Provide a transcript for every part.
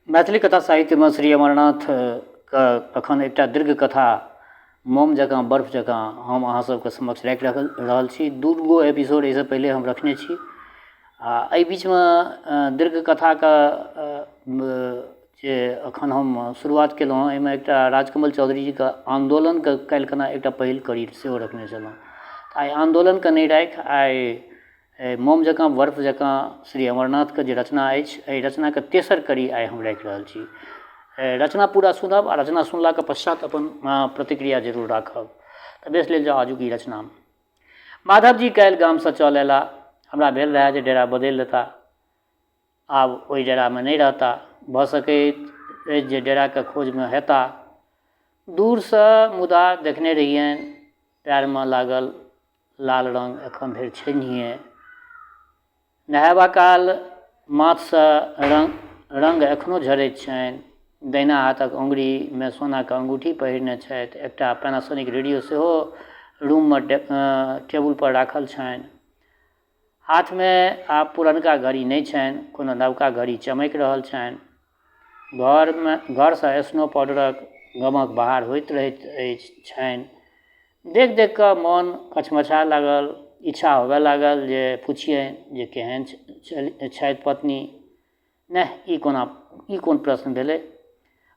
मैथिली कथा साहित्यमे श्री अमरनाथके एखन एकटा दीर्घ कथा मोम जकाँ बर्फ जकाँ हम अहाँ सबके समक्ष राखि रहल छी। दू गो एपिसोड एहिसँ पहिले हम रखने छी आ एहि बीचमे दीर्घ कथाके जे एखन हम शुरुआत केलहुँ हँ, एहिमे एकटा राजकमल चौधरी जीके आन्दोलनके काल्हिखना एकटा पहिल कड़ी सेहो रखने छलहुँ। आइ आन्दोलनके नहि राखि आइ मोम जकाँ बर्फ जकाँ श्री अमरनाथके जे रचना अछि, एहि रचनाके तेसर कड़ी आइ हम राखि रहल छी। रचना पूरा सुनब आ रचना सुनलाके पश्चात अपन प्रतिक्रिया जरूर राखब। तऽ बेस, लेल जाउ आजुक ई रचना। माधवजी काल्हि गामसँ चल अयला। हमरा भेल रहए जे डेरा बदलि लेता, आब ओहि डेरामे नहि रहता। भऽ सकैत अछि जे डेराके खोजमे हेता। दूरसँ मुदा देखने रहियनि, पएरमे लागल लाल रङ्ग एखन धरि छैन्हिए। नहेबा काल माथसँ रङ्ग रङ्ग एखनो झड़ैत छनि। दहिना हाथक अङ्गुरीमे सोनाके अङ्गूठी पहिरने छथि। एकटा पैनासोनिक रेडियो सेहो रूममे टेबुलपर राखल छनि। हाथमे आब पुरनका घड़ी नहि छनि, कोनो नवका घड़ी चमकि रहल छनि। घरमे घरसँ स्नो पाउडरक गमक बाहर होइत रहैत अछि छनि। देख देख कऽ मोन कछमछाय लागल। इच्छा होबय लागल जे पुछियनि जे केहन छथि पत्नी। नहि, ई कोना, ई कोन प्रश्न भेलै?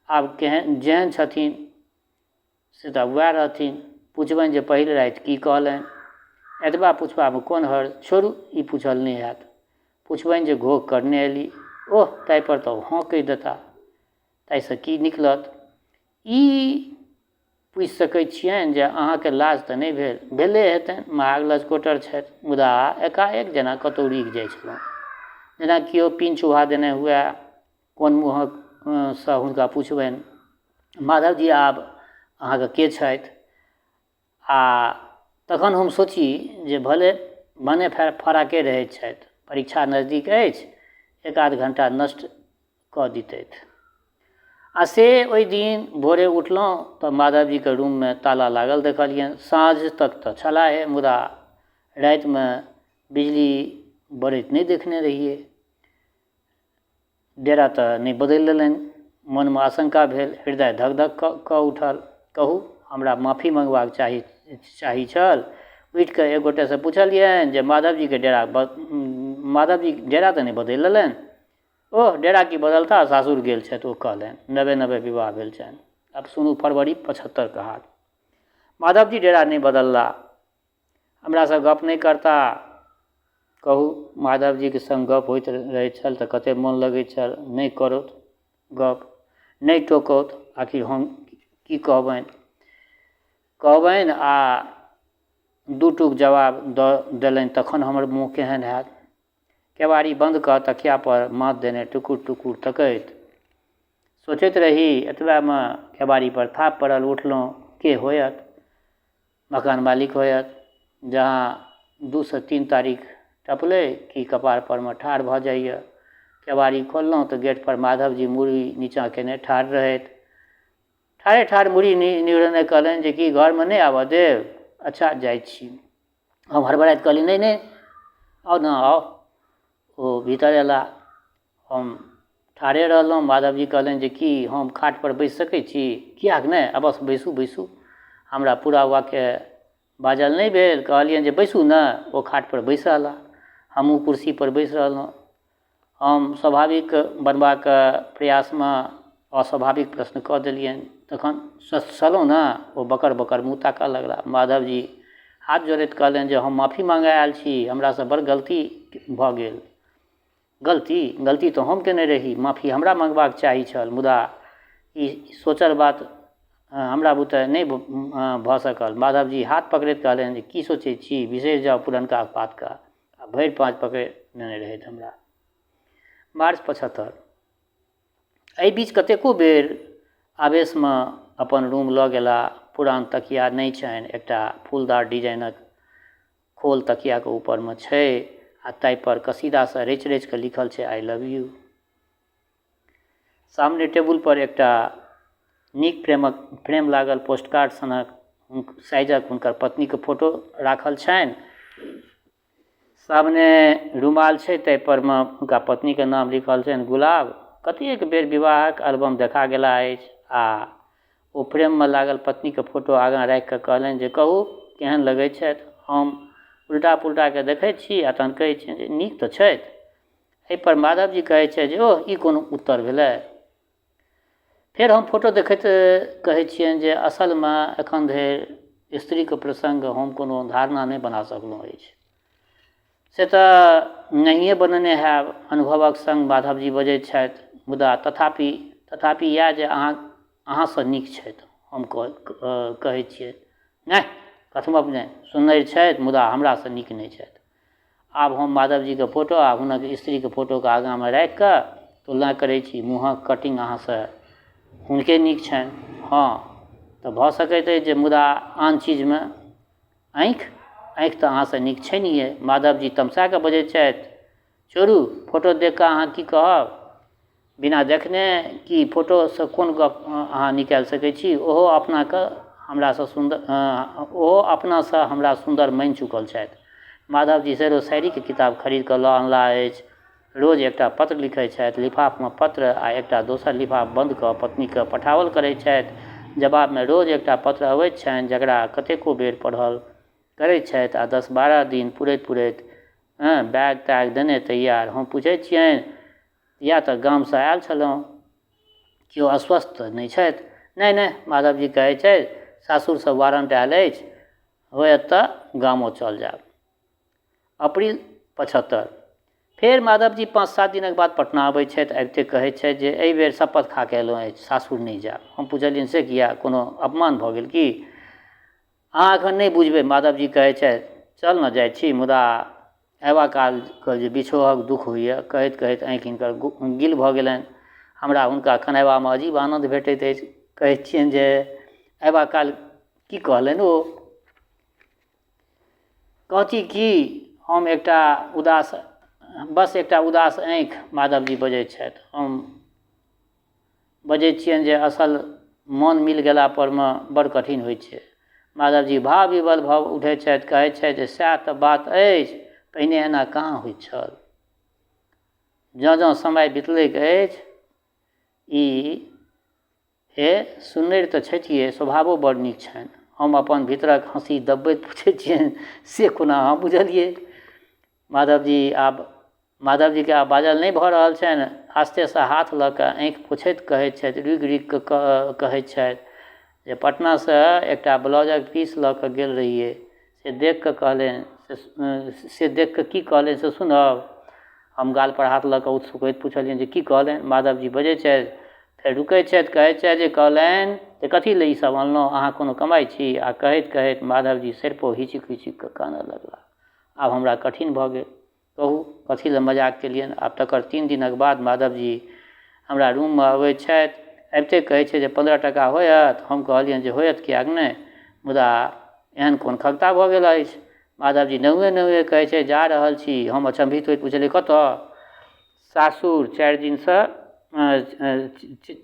आब केहन जेहन छथिन से तऽ वएह रहथिन। पुछबनि जे पहिल राति की कहलनि? एतबा पुछबामे कोन हर्ज? छोड़ू, ई पूछल नहि हैत। पुछबनि जे घोघ करने एली? ओह, ताहिपर तऽ हँ कहि देता। ताहिसँ की निकलत? ई पूछि सकै छियनि जे अहाँके लाज तऽ नहि भेल? भेले हेतनि, महाग लजकोटर छथि। मुदा एकाएक जेना कतहु रुकि जाइ छलहुँ, जेना केओ पिन चुभा देने हुए। कोन मुँहसँ हुनका पुछबनि, माधवजी, आब अहाँके के छथि? आ तखन हम सोची जे भले भने फराके रहैत छथि, परीक्षा नजदीक अछि, एक आध घण्टा नष्ट कऽ दितथि। आ से ओहि दिन भोरे उठलहुँ तऽ माधवजीके रूममे ताला लागल देखलियनि। साँझ तक तऽ छलाहे, मुदा रातिमे बिजली बरैत नहि देखने रहियै। डेरा तऽ नहि बदलि लेलनि? मनमे आशंका भेल, हृदय धक धक कऽ उठल। कहू, हमरा माफी मङ्गबाक चाही चाही छल। उठिकऽ एक गोटेसँ पुछलियनि जे माधवजीके डेरा माधवजी डेरा तऽ नहि बदलि लेलनि? ओह, डेरा की बदलता, सासुर गेल छथि, ओ कहलनि। नवे नवे विवाह भेल छनि। आब सुनू फरवरी 75के हाल। माधवजी डेरा नहि बदलला, हमरासँ गप नहि करता। कहू, माधवजीके सङ्ग गप होइत रहैत छल तऽ कतेक मोन लगैत छल। नहि करथु गप, नहि टोकथु। आखिर हम की कहबनि? कहबनि आ दू टूक जवाब दऽ देलनि, तखन हमर मुँह केहन हैत? केबाड़ी बन्द कऽ तकियापर माथ देने टुकुर टुकुर तकैत सोचैत रही। एतबेमे केबाड़ीपर थाप पड़ल। उठलहुँ। के होयत? मकान मालिक होयत। जहाँ 2सँ 3 तारीख टपलै कि कपार परमे ठाढ़ भऽ जाइए। केबाड़ी खोललहुँ तऽ गेटपर माधवजी मूड़ी नीचाँ केने ठाढ़ रहथि। ठाढ़े ठाढ़ मूड़ी निहुरने कहलनि जे की घरमे नहि आबऽ देब? अच्छा, जाइ छी। हम हड़बड़ाइत कहलियै, नहि नहि, आउ ने, आउ। ओ भीतर अयला, हम ठाढ़े रहलहुँ। माधवजी कहलनि जे की हम खाटपर बैसि सकै छी? किएक नहि, अवश्य बैसू, बैसू। हमरा पूरा वाक्य बाजल नहि भेल। कहलियनि जे बैसू ने। ओ खाटपर बैसला, हमहूँ कुर्सीपर बैसि रहलहुँ। हम स्वाभाविक बनबाक प्रयासमे अस्वाभाविक प्रश्न कऽ देलियनि, तखन स्वस्थ छलहुँ ने? ओ बकर बकर मुँह ताकऽ लगला। माधवजी हाथ जोड़ैत कहलनि जे हम माफी माँगऽ आयल छी, हमरासँ बड़ गलती भऽ गेल। गलती? गलती तऽ हम केने रही, माफी हमरा मँगबाक चाही छल। मुदा ई सोचल बात हमरा बुते नहि भऽ सकल। माधवजी हाथ पकड़ैत कहलनि जे की सोचै छी, बिसरि जाउ पुरनका बातके, आ भरि पाँज पकड़ि नेने रहथि हमरा। मार्च 75। एहि बीच कतेको बेर आवेशमे अपन रूम लऽ गेला। पुरान तकिया नहि छनि, एकटा फूलदार डिजाइनक खोल तकियाके ऊपरमे छै आ ताहिपर कसीदासँ रचि रचि कऽ लिखल छै, I love U. सामने टेबुलपर एकटा नीक फ्रेमक फ्रेम लागल पोस्टकार्ड सनक साइजक हुनकर पत्नीके फोटो राखल छनि। सामने रुमाल छै, ताहिपर मे हुनका पत्नीके नाम लिखल छनि, गुलाब। कतेक बेर विवाहक एल्बम देखा गेला अछि आ ओ फ्रेममे लागल पत्नीके फोटो आगाँ राखिकऽ कहलनि जे कहू केहन लगै छथि। हम उल्टा पुल्टाके देखै छी आ तहन कहै छियनि जे नीक तऽ छथि। एहिपर माधवजी कहै छथि जे ओह ई कोन उत्तर भेलै। फेर हम फोटो देखैत कहै छियनि जे असलमे एखन धरि स्त्रीके प्रसङ्ग हम कोनो धारणा नहि बना सकलहुँ अछि। से तऽ नहिए बनेने हैब, अनुभवक सङ्ग माधवजी बजैत छथि, मुदा तथापि तथापि इएह जे अहाँ अहाँसँ नीक छथि। हम कहै छियै नहि कथमपि नहि, सुन्नरि छथि मुदा हमरासँ नीक नहि छथि। आब हम माधवजीके फोटो आ हुनक स्त्रीके फोटोके आगाँमे राखिकऽ तुलना करै छी, मुँहक कटिङ्ग अहाँसँ हुनके नीक छनि। हँ तऽ भऽ सकैत अछि जे मुदा आन चीजमे आँखि आँखि तऽ अहाँसँ नीक छैन्हिए। माधवजी तमसाकऽ बजैत छथि, छोड़ू फोटो देखिकऽ अहाँ की कहब, बिना देखने कि फोटोसँ कोन गप अहाँ निकालि सकै छी। ओहो अपनाके हमरासँ सुन्दर ओहो अपनासँ हमरा सुन्दर मानि चुकल छथि। माधवजी शेरो शायरीके किताब खरीदकऽ लऽ अनलाह अछि। रोज एकटा पत्र लिखै छथि। लिफाफमे पत्र आ एकटा दोसर लिफाफ बन्द कऽ पत्नीके पठाओल करै छथि। जवाबमे रोज एकटा पत्र अबैत छनि जकरा कतेको बेर पढ़ल करै छथि आ 10-12 दिन पुरैत पुरैत बैग तैग देने तैयार। हम पुछै छियनि या तऽ गामसँ आयल छलहुँ, केओ अस्वस्थ तऽ नहि छथि? नहि नहि, माधवजी कहै छथि, सासुरसँ वारन्ट आयल अछि, होयत तऽ गामो चल जायब। अप्रील 75। फेर माधवजी 5-7 दिनक बाद पटना अबै छथि। आबिते कहै छथि जे एहि बेर शपथ खा कऽ एलहुँ अछि, सासुर नहि जायब। हम पुछलियनि से किया, कोनो अपमान भऽ गेल की? अहाँ एखन नहि बुझबै, माधवजी कहै छथि, चल ने जाइ छी, मुदा अयबा कालके जे बिछोहक दुःख होइए। कहैत कहैत आँखि हिनकर गिल भऽ गेलनि। हमरा हुनका कनेबामे अजीब आनन्द भेटैत अछि। कहै छियनि जे अयबा काल की कहलनि ओ? कहती की, हम एकटा उदास बस एकटा उदास आँखि, माधवजी बजैत छथि। हम बजै छियनि जे असल मन मिल गेला परमे बड़ कठिन होइ छै। माधवजी भाव विवल भऽ उठै छथि, कहै छथि जे सएह तऽ बात अछि, पहिने एना कहाँ होइत छल। जँ जँ समय बितलैक अछि ई हे सुन्नरि तऽ छथिए, स्वभावो बड़ नीक छनि। हम अपन भीतरक हँसी दबबैत पुछै छियनि से कोना अहाँ बुझलियै? माधवजी आब माधवजीके आब बाजल नहि भऽ रहल छनि। आस्तेसँ हाथ लऽ कऽ आँखि पोछैत कहै छथि, रुकि रुकि कऽ कहै छथि जे पटनासँ एकटा ब्लाउजक पीस लऽ कऽ गेल रहियै, से देख कऽ कहलनि से देख कऽ की कहलनि से सुनब? हम गालपर हाथ लऽ कऽ उत्सुक होइत पुछलियनि जे की कहलनि? माधवजी बजै छथि, फेर रुकै छथि, कहै छथि जे कहलनि जे कथी लए ई सब अनलहुँ, अहाँ कोनो कमाइ छी? आ कहैत कहैत माधवजी सरिपो हिचुकि हिचुकि कऽ कानऽ लगलाह। आब हमरा कठिन भऽ गेल। कहू कथी लए मजाक केलियनि। आब तकर 3 दिनक बाद माधवजी हमरा रूममे अबै छथि। अबिते कहै छै जे 15 टाका होयत? हम कहलियनि जे होयत किएक नहि, मुदा एहन कोन खगता भऽ गेल अछि? माधवजी नौए नौए कहै छै जा रहल छी। हम अचंभित होइत पुछलियै कतऽ? सासुर 4 दिनसँ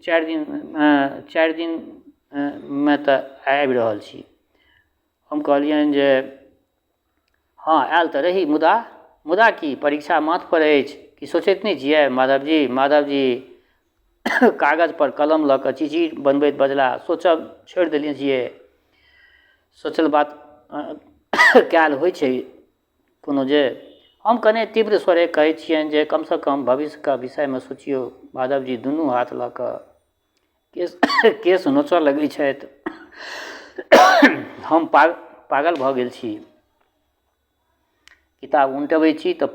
4 दिन 4 दिनमे तऽ आबि रहल छी। हम कहलियनि जे हँ आयल तऽ रही, मुदा मुदा की परीक्षा माथपर अछि, की सोचैत नहि छियै माधवजी? माधवजी कागजपर कलम लऽ कऽ चिचिर बनबैत बजलाह, सोचब छोड़ि देने छियै, सोचल बात कयल होइ छै कोनो जे। हम कने तीव्र स्वरे कहै छियनि जे कमसँ कम भविष्यके विषयमे सोचियौ। माधवजी दुनू हाथ लऽ कऽ केश केश नोचऽ लगै छथि। हम पागल भऽ गेल छी। किताब उनटबै छी तऽ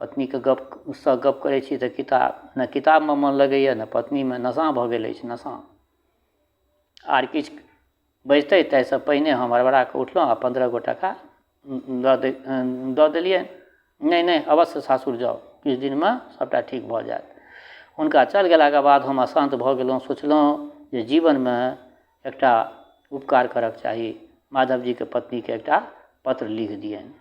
पत्नीके गपसँ गप करै छी तऽ किताब ने किताबमे मन लगैए ने पत्नीमे, नशा भऽ गेल अछि नशा। आर किछु बजितै ताहिसँ पहिने हम हड़बड़ा कऽ उठलहुँ आ 15 गो टाका दऽ देलियनि। नहि नहि, अवश्य सासुर जाउ, किछु दिनमे सभटा ठीक भऽ जायत। हुनका चल गेलाके बाद हम अशान्त भऽ गेलहुँ। सोचलहुँ जे जीवनमे एकटा उपकार करक चाही, माधवजीके पत्नीके एकटा पत्र लिख दियनि।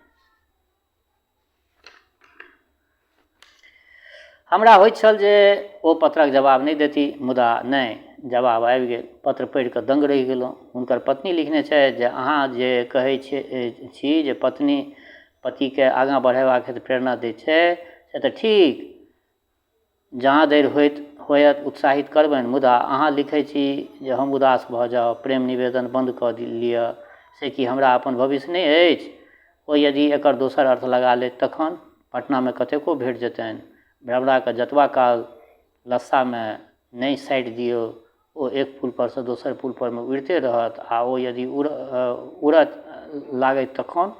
हमरा होइत छल जे ओ पत्रक जवाब नहि देती, मुदा नहि, जवाब आबि गेल। पत्र पढ़ि कऽ दङ्ग रहि गेलहुँ। हुनकर पत्नी लिखने छथि जे अहाँ जे कहै छी जे पत्नी पतिके आगाँ बढ़ेबाक हेतु प्रेरणा दै छै, से तऽ ठीक जहाँ धरि होइत होयत उत्साहित करबनि, मुदा अहाँ लिखै छी जे हम उदास भऽ जाउ, प्रेम निवेदन बन्द कऽ लिअ, से की हमरा अपन भविष्य नहि अछि? ओ यदि एकर दोसर अर्थ लगा लेत तखन? पटनामे कतेको भेट जेतनि। भ्रमराकेँ जतबा काल लस्सामे नहि साटि दियौ, ओ एक पुलपरसँ दोसर पुलपरमे उड़िते रहत आ ओ यदि उड़ऽ लागय तखन?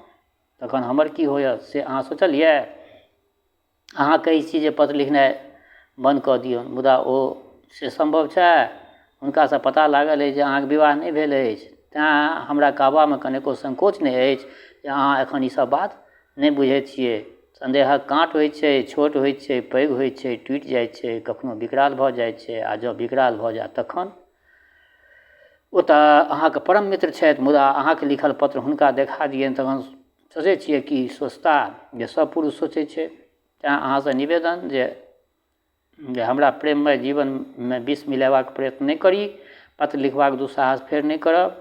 तखन हमर की होयत से अहाँ सोचलियै? अहाँ कहै छी जे पत्र लिखनाइ बन्द कऽ दियौन, मुदा ओ से सम्भव छै? हुनकासँ पता लागल अछि जे अहाँके विवाह नहि भेल अछि, तेँ हमरा कहबामे कनेको संकोच नहि अछि जे अहाँ एखन ई सब बात नहि बुझैत छियै। सन्देहक काँट होइत छै, छोट होइत छै, पैघ होइत छै, टूटि जाइत छै, कखनो विकराल भऽ जाइत छै आ जँ विकराल भऽ जायत तखन? ओ तऽ अहाँके परम मित्र छथि, मुदा अहाँके लिखल पत्र हुनका देखा दियनि तखन सोचै छियै की सोचता जे सब पुरुष सोचै छै। तेँ अहाँसँ निवेदन जे जे हमरा प्रेममय जीवनमे विष मिलेबाक प्रयत्न नहि करी, पत्र लिखबाक दुस्साहस फेर नहि करब।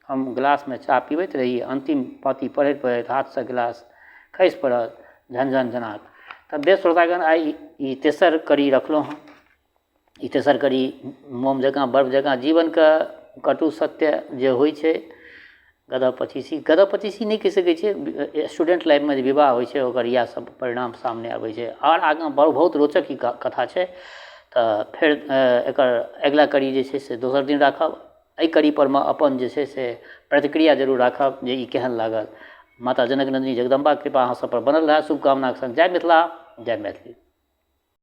हम गिलासमे चाह पीबैत रही, अन्तिम पाँति पढ़ैत पढ़ैत हाथसँ गिलास खसि पड़ल झनझन झनाक। तऽ बेस श्रोतागण, आइ ई तेसर कड़ी रखलहुँ हँ। ई तेसर कड़ी मोम जकाँ बर्फ जकाँ जीवनके कटु सत्य जे होइ छै, गदह पचीसी, गदह पचीसी नहि कहि सकै छियै, स्टूडेंट लाइफमे जे विवाह होइ छै ओकर इएह सब परिणाम सामने अबै छै। आओर आगाँ बहुत रोचक ई कथा छै, तऽ फेर एकर अगिला कड़ी जे छै से दोसर दिन राखब। एहि कड़ीपर मे अपन जे छै से प्रतिक्रिया जरूर राखब जे ई केहन लागल। माता जनक नन्दिनी जगदम्बाके कृपा अहाँ सबपर बनल रहए, शुभकामनाके सङ्ग जय मिथिला, जय मैथिली।